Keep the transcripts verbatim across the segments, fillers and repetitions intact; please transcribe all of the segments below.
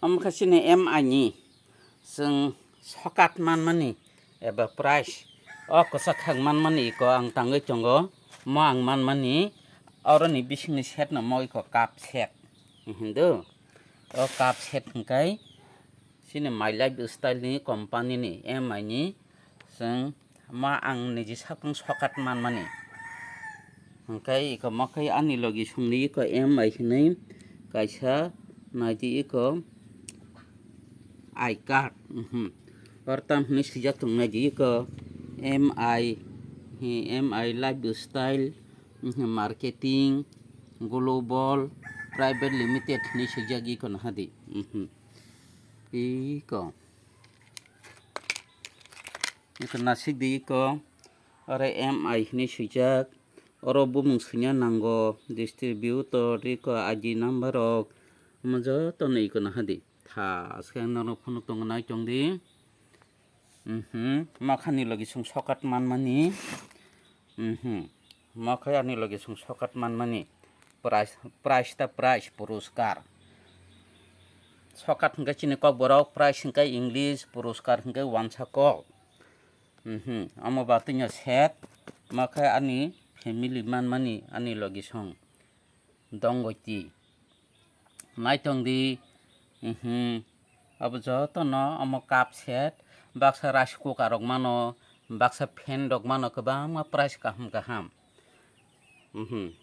Omo khe chini M I ni chwng sokat manmani eba price o kwchak khak manmani iko ang tangwi tongo. Mo ang manmani oroni bisingni set no mo iko cup set hindu. O cup set hwnkhe chini My Lifestyle ni company ni M I ni chwng ma ang niji sakung sokat manmani. Hwnkhe iko ma khe ani logi songni iko M I hinwi kaisa naidi iko I card, mhm. Oro tam hinwi swijak tong naidi iko M I, hi, M I Lifestyle, mhm, Marketing Global Private Limited hinwi swijak iko nahadi, mhm. Iko. Iko nasik di iko, oro M I hinwi swijak, oro bumung swina nango, distributor iko I D number rok, omo jotono iko nahadi. Tha, aske ang norok phunuk tongo nai tong di. Mhm, makhani logi song sokat manmani. Mhm. Mo khe ani logi song sokat manmani. Prize, prize ta prize, puruskar. Sokat hwnkhe chini kok borok, prize hwnkhe English, puruskar hwnkhe wansa kok. Mhm. Omo batwino set, mo khe ani family manmani ani logi song. Dongoti. Naitong di, mhm, abo jotono omo cup set, baksa rice cooker rok mano, baksa fan rok mano, kwbangma price kaham kaham. Mhm.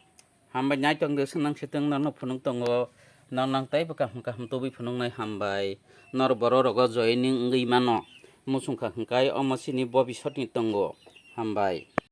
Hambai naitong di, swnang sitwng nono phunuk tongo, nang nang teibo kaham kaham tubui phunuknai hambai. Nor borok rogo joining wngwi mano, muchungkha hwnkhe omo chini bobisotni tongo. Hambai.